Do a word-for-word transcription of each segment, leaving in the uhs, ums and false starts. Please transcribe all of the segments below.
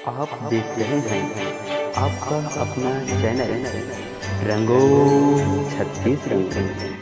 आप देख रहे हैं आपका अपना चैनल रंगों छत्तीस रंगों।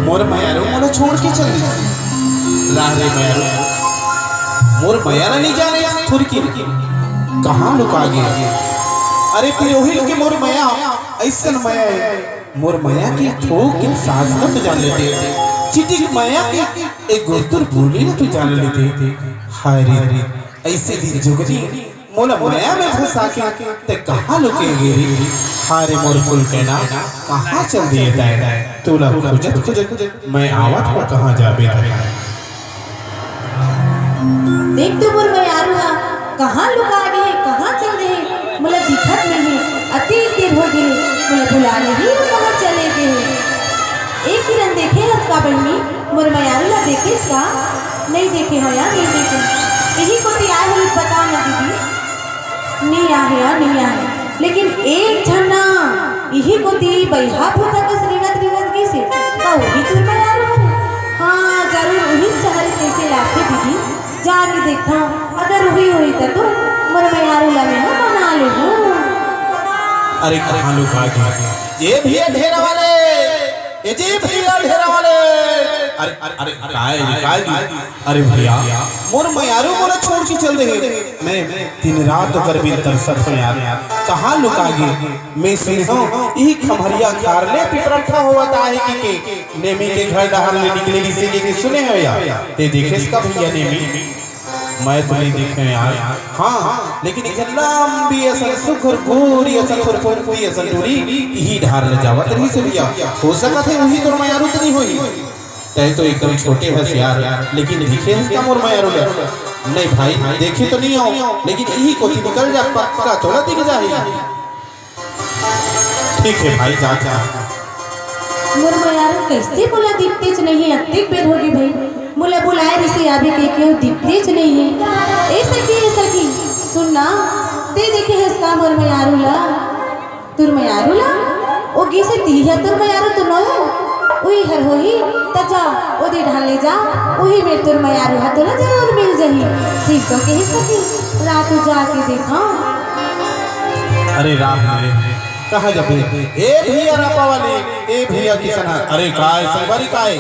मोर मयारू मोला छोड़ के चल दिस। राह रे मयारू, मोर मया ला नइ जाने थुरकी कहाँ लुका गे। अरे पिरोही के मोर मया अइसन मया हे। मोर मया के थोक के सांस ला तो जान लेते, चिटिक मया के एक गुरतुर बोली ला तो जान लेते। हाय रे, अइसे दिन जोगनी मोला मया में फंसा के ते कहाँ लुके गे रे? हाय रे मोर फुलकैना, कहाँ चल दिए तैं? तोला खोजत खोजत मैं आवत हँव, कहाँ जाबे तैं? देख तो मोर मयारू हा कहाँ लुका गे हे, कहाँ चल दे हे, मोला दिखत नइ हे। अतेक देर हो गे हे, मोला भुला ले हे, कहाँ चले गे हे? ए किरण, देखे हस का बहिनी, मोर मयारू ला देखेस का? नइ देखे हँव यार, नइ देखे। इही कोती आए होही, बता ना दीदी। नइ आहे यार, नइ आहे। लेकिन एक झन ना इही कोती बइहा भूता कस रेंगत रेंगत गिस हे। का उही तोर मयारू हरे? हाँ, जरूर उही चाहत हे, कइसे लागथे दीदी? जाके देखथँव, अगर उही होही त तो मोर मयारू ला मेंहा मना लेहूँ। अरे कहाँ लुका गे? ए भइया ढेरा वाले, ए जी भइया ढेरा वाले। अरे, अरे, अरे, काय, काय, काय? अरे भइया, मोर मयारू मोला छोड़ के चल दे हे। मैं दिन रात ओकर बिन तरसत हँव यार। कहाँ लुका गे? मैं सुने हँव, इही खम्हरिया खार ले पिपरट्ठा होवत आहे कहिके नेमी के घर डहर ले निकले रिहिसे कहिके सुने हँव यार। ते देखेस का भइया नेमी? मैं तो नइ देखे हँव यार। हाँ, लेकिन एक लंबी असन सुघर गोरी असन फुरफुरी असन टूरी इही डहर ले जावत रिहिसे भइया। हो सकत हे उही तोर मयारू तो नइ होही। तैं तो एकदम छोटे हस यार, लेकिन दिखे हस का मोर मयारू ला? नहीं भाई, देखे तो नइ हँव, लेकिन इही कोती निकल जा, पक्का तोला दिख जाही। ठीक हे भाई, जा, जा। मोर मयारू कइसे मोला दिखतेच नइ हे, अतेक बेर होगे भाई, मोला बुलाए रिहिसे आबे कहिके, दिखतेच नइ हे। ए सखी, ए सखी, सुन ना, तैं देखे हस का मोर मयारू ला? तोर मयारू ला? ओ गिस हे तिही ह तोर मयारू तो नोहे। उही हर होही, त जा, ओदे डहर ले जा, उही मेर तोर मयारू ह तोला जरूर मिल जाही। सिरतो के ही सखी, रात जाके देखा। अरे राम रे, कहाँ जाबे? ए भइया रापा वाले, ए भइया किसान, अरे काय संगवारी काय?